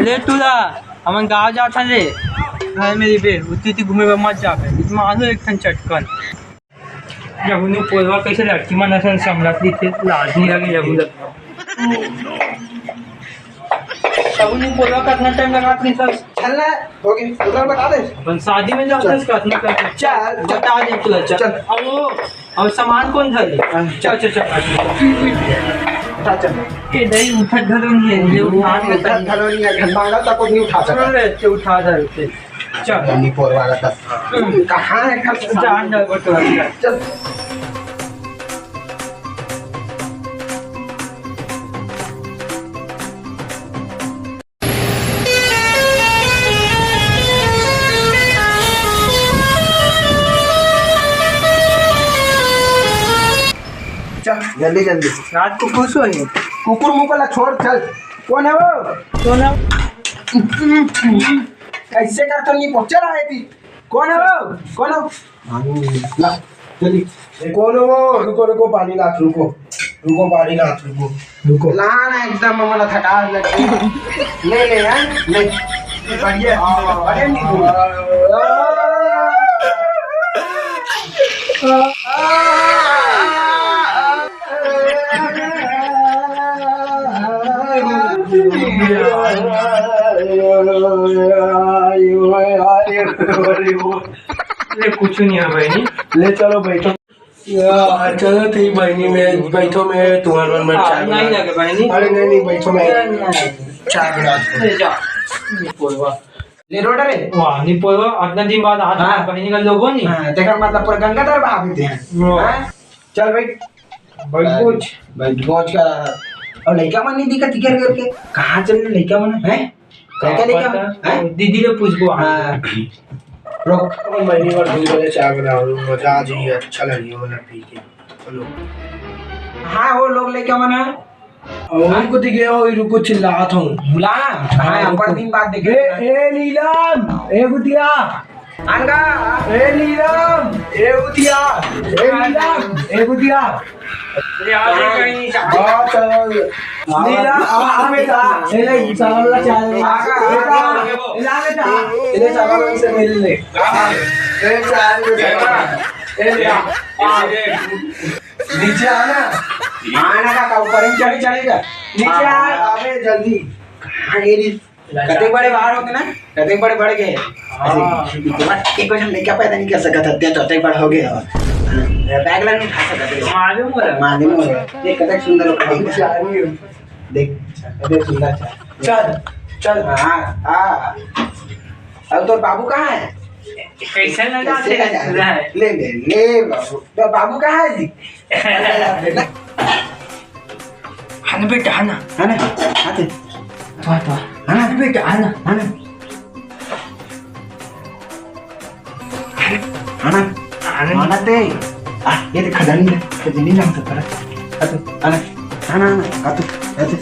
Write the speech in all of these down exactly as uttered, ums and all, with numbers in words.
ले टूरा, हमन गाँव जात हन रे। घर में रहिबे, उती उती घूमे बर मत जाबे। इसमें आलू एक ठन चटकन। यहू निपोरवा कइसे लड़की मन असन समलत दिथे, लाज नइ लगे यहू ल। यहू निपोरवा कतना टाइम लगात रही सर? चल ना, हो गई, उधर बता दे। अपन शादी में जाते हैं, कतना करते हैं। चल, बता दे तू, चल। चल। अब वो, अब सामान कौन धर ले? हाँ। चल, चल, चल। उठा, चल। ए, नहीं, उठत घलो नहीं है, ये उठा के उठत घलो नहीं है, घर मांगा था, कुछ नहीं उठा सकता। सुन ले, ते उठा धर के। चल। निपोरवा का था। हम्म। कहाँ है घर से? जान दे, बटवा। चल। चल, जल्दी, जल्दी। रात को खुश होही। कुकुर मुकुर ला छोड़, चल। कौन है वो? कौन है? कैसे कर तो नहीं पहुंचा रहा है थी? कौन है वो? कौन है? हाँ, ला, जल्दी। ए, कौन हो वो? रुको, रुको, पानी लात, रुको। रुको, पानी लात, रुको। रुको। ला ना, एकदम हमारा थकान लग गई। ले, ले, हाँ? ले। बढ़िया। हाँ, बढ़िया नहीं बोला। ले, कुछ नहीं है बहिनी। ले, चलो, बैठो। या, चलो, ठीक, बहिनी, मैं बैठो, मैं तुम्हारे मन में हाँ, चाय नहीं बना लगे, बहिनी। अरे, नहीं, नहीं, बैठो, मैं नहीं, नहीं। चाय बना ले जा। बोलवा। ले, रोड रे। वाह, नहीं बोलवा, इतना दिन बाद आज हाँ। बहिनी का लोगो नहीं। हाँ, देखा, मतलब, पूरा गंगाधर भाभी थे। वाह। हाँ? चल, बैठ। बैठ, बैठ। बैठ, बैठ का। और लड़का मन नहीं दिखा, तिकर करके। कहाँ चल लड़का मन, हैं? क्या, क्या लेके पता? हम, हैं? दीदी ले पूछबो। हाँ। रुक। अपन बहिनी बर दू बजे चाय बनाओ, मजा आ जाइए, अच्छा लगे, मतलब, पी के। चलो। हाँ, वो लोग लेके मन है। और उनको दिखे हो, रुको, चिल्लात हूँ। बुला। हाँ, हाँ, अपन रुको। दिन बाद देखे। ए, ए, नीलम, ए, गुतिया। आनगा। ए, नीलम, ए, गुतिया। ए, नीलम, ए, गुतिया। अरे, आ गए कहीं। हाँ, चल। नीलम, आ, आ बेटा। ए, ले, चावल ला, चावल ला। आ, आ, आ, ए, ला बेटा। ए, ले, चावल से मिल ले। ए, चाय दे। ए, ले, आ। नीचे आना। आना का, का ऊपर ही चढ़, चढ़ेगा। नीचे आ। अबे, जल्दी। हाँ, ये ली। कते बड़े बाहर होते ना, कते बड़े बढ़ गए। हाँ। ऐसे, एक बार हम लड़का पैदा नहीं कर सकता था, तो कते बड़ हो गए। हाँ, बैग ला नहीं उठा सकता था। मालूम हो रहा। मालूम हो रहा। ये कते सुंदर हो गया। देख, कते सुंदर। चल, चल। हाँ, हाँ। अब तो बाबू कहाँ है? कैसे लगा? कैसे लगा? ले, ले, ले बाबू। तो बाबू कहाँ है जी? हाँ ना बेटा, हाँ ना। हाँ ना? हाँ ते। तो, तो। हाँ ना? हाँ बेटा, हाँ ना। हाँ ना? हाँ ना? हाँ ना? हाँ ना ते। आ, ये देख, खजानी है। खजानी नाम तो पड़ा। हाँ ते। हाँ ना? हाँ ना, हाँ ना। हाँ ते। हाँ ते।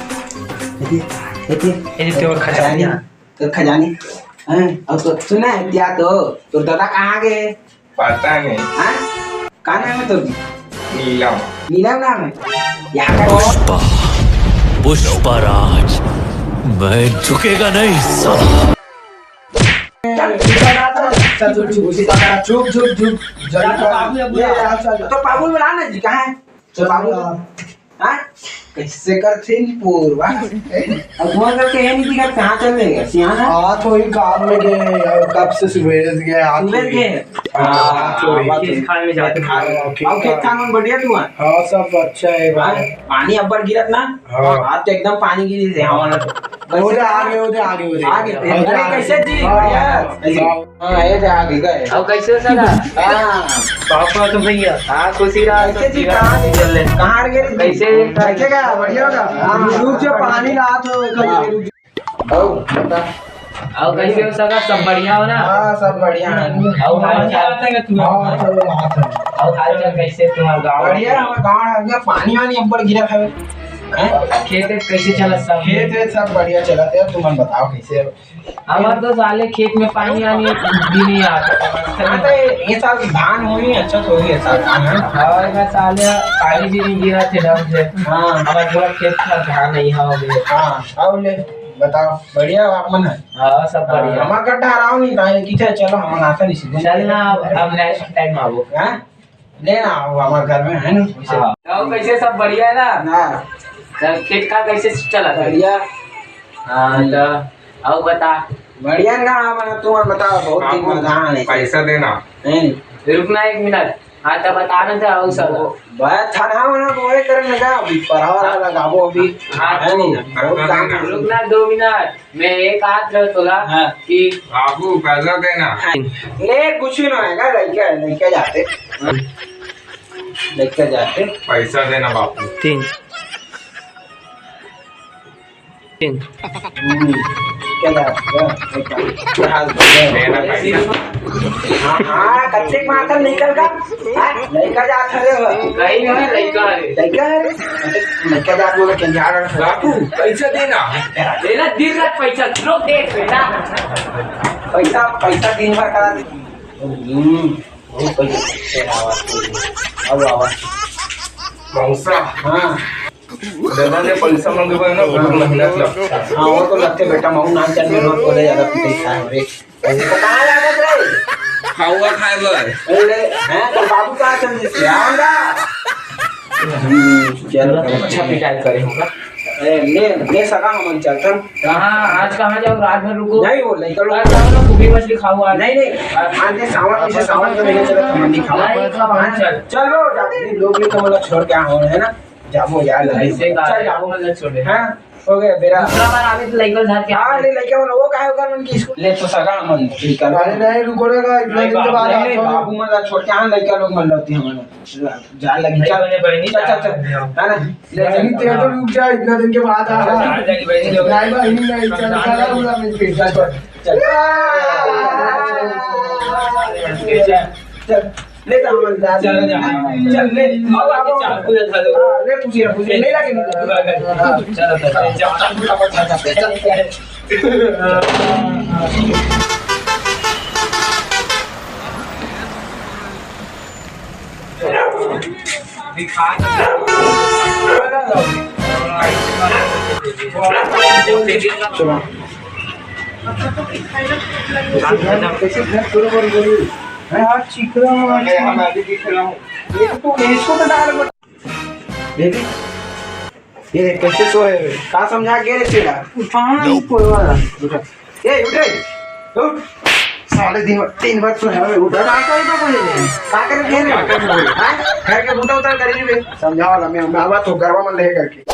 हाँ ते। ये देख, वो खजानी। खजानी। तो खजानी। हाँ, अब तो सुना है, क्या तो? तो दादा कहाँ गए? पता नहीं। हाँ? का नाम है तोर? नीलम। नीलम नाम है? यहाँ का पुष्पा, पुष्पराज, मैं झुकेगा नहीं साला। चल, चुप, चुप, चुप, चुप, चुप। जल्दी कर। बाबू, ये बुला। ये यार, चल। तो बाबू बुला ना जी, कहाँ है? तो बाबू। हाँ। हाँ? कैसे करथे निपोरवा? अब तुम्हारे घर के है नहीं दिखा, कहाँ चल रहे हैं? सियाना? हाँ, तो वही काम में गए, और कब से सुबह से गए, हाथ सुबह धो के? हाँ, हाँ, तो वही। खेत खाल में जाते हैं। हाँ, खेत और खेत खाल। खाल में बढ़िया तुम्हारा? हाँ, सब अच्छा है हाँ, भाई। पानी अब्बड़ गिरत ना? हाँ। आज तो एकदम पानी गिरी थे, हाँ, वाला तो। वो तो आ गए, वो तो आ गए, वो तो आ गए। आ गए। अरे, कैसे जी? हाँ, बढ़िया। हाँ, कैसे? हाँ। हाँ, ये थे, आ गए, गए। अब कैसे हो सगा? हाँ। पापा तो भैया। हाँ, खुशी रहा, कैसे जी, खुशी रहा। कहाँ से चल रहे? कहाँ आ गए? कैसे? कैसे का? बढ़िया होगा? हाँ। रुक जा, पानी ला तो, हाँ। रुक जा। और बता। और कैसे हो सगा? सब बढ़िया हो ना? हाँ, सब बढ़िया है। और हाल चाल? हाँ, चलो, बात है। और हाल चाल कैसे तुम्हारा गाँव? बढ़िया है, हमारा गाँव है। पानी वानी ऊपर गिरा है। हैं? खेत वेत कैसे चलत सब? खेत वेत सब बढ़िया चलत हे, तुमन बताओ कैसे? हमार तो साले खेत में पानी आनी भी नहीं आता। हाँ, तो ये, ये साल धान होही, अच्छा तो होही ये साल धान, है ना? और मैं साले पानी भी नहीं गिरा थे ढंग से। हाँ। हमार पूरा खेत का धान नहीं हो गया। हाँ, और ले, बताओ, बढ़िया आप मन है? हाँ, सब बढ़िया। हमार गड्ढा हराओ नहीं था, ये किथे चलो, हम आता नहीं सीधे। चल ना, अब, अब next time आवो। हाँ? ले ना, वो हमारे घर में है ना, उसे। हाँ। तो कैसे, सब बढ़िया है ना? हाँ। तो खेत का कैसे चला था? बढ़िया। हाँ, तो आओ बता। बढ़िया ना, हाँ, मतलब, तुम बताओ, बहुत दिन बाबू, में धान है। पैसा देना। हैं? रुकना एक मिनट। हाँ, तो बता ना था, आओ सब। वो, बात था ना, वो ना, वो ये करने का, अभी पढ़ा वाला लगाबो अभी। हाँ, है नहीं? बहुत पैसा काम देना। रुकना दो मिनट। मैं एक हाथ रह तोला हाँ। कि बाबू, पैसा देना। ले, कुछ ही ना होएगा, लइका, लइका जाते। लइका जाते। पैसा देना बाबू। तीन। तीन। हम्म, क्या जाते? क्या? क्या हाल है? देना पैसा। हाँ, हाँ, कच्चे माथल निकल का। हाँ, लइका जात हरे हो। कहीं नहीं, लइका है। लइका है? लइका जात बोले, क्या जा रहा है? बाबू, पैसा देना। देना, दिन रात पैसा, लोग देख बेटा। पैसा, पैसा दिन भर करा दे। हम्म, बहुत पैसा। अब आवा। मौसा। हाँ। दादा ने पैसा मांगे ना, बहुत मेहनत लगता है। हाँ, वो तो लगते बेटा, महू नाम चल में बोले ज्यादा पैसा है रे। कहाँ लागत रे? खावा खाए बर। अरे, हैं, तो बाबू कहाँ चल दिस? यहाँ आऊंगा। हम्म, चल, अच्छा पिटाई करे होगा। ए, ले, ले सगा हमन चलथन। कहाँ? आज कहाँ जाओ? रात भर रुको। नहीं, वो लइका लोग। आज जाओ ना, गोभी मछली खाओ आज। नहीं, नहीं, आज ये सावन, इसे सावन के महीने चलत हमन नहीं खावा। नहीं, खाओ, आज चल। चल वो, जा, ये लोग भी तो मतलब छोड़ के आ हो, है ना? जाबो यार, नहीं, ऐसे चल, का जाबो। मत छोड़े। हाँ? हो गया बेरा। दूसरा बार आवे तो लइका उधार के हाँ, आवे। ले लइका मन, वो काहे ओकर मन की स्कूल? ले तो सगा मन, ठीक है। अरे नहीं, रुको रे, इतना नहीं, दिन के बाद नहीं, आते हो। बाबू मन ला छोड़ के हाँ, लइका लोग मन रहती हमारे। जा लगी, नहीं चल। बने बहनी, चल, चल, चल। जा। है ना? ले बहनी, चल। तेरे तो रुक जा, इतना दिन के बाद आ रहा। जा, जा, बहनी लोग। नहीं, बहनी, नहीं, चल, चल, चल, चल, चल। चल। चल। ले जा, हमन जा। चल, जा। चल, ले। आओ, आओ। चाकू ले, खा लो। हाँ, ले, पूछिए, पूछिए। ले ला के, ले ला। चलो, चलो, चलो। दिखा। चलो। कैसे घर पूरा बन गई? मैं आज चिकरा हूँ। अरे, हम अभी दिख रहा हूँ। ये तो तू इसको तो डाल। ये देख, ये देख, कैसे सोए हुए। का समझा के रे सीधा? उठाना नहीं कोई वाला। उठा। ए, उठ रे। उठ। साले दिन भर, दिन भर सोए हुए, उठ। का करे बा बोले रे? का करे रे? का करे बोले? हाँ? घर के बूता उतार करी बे। समझावा ला, मैं, मैं आवा तो गरबा मन ले करके।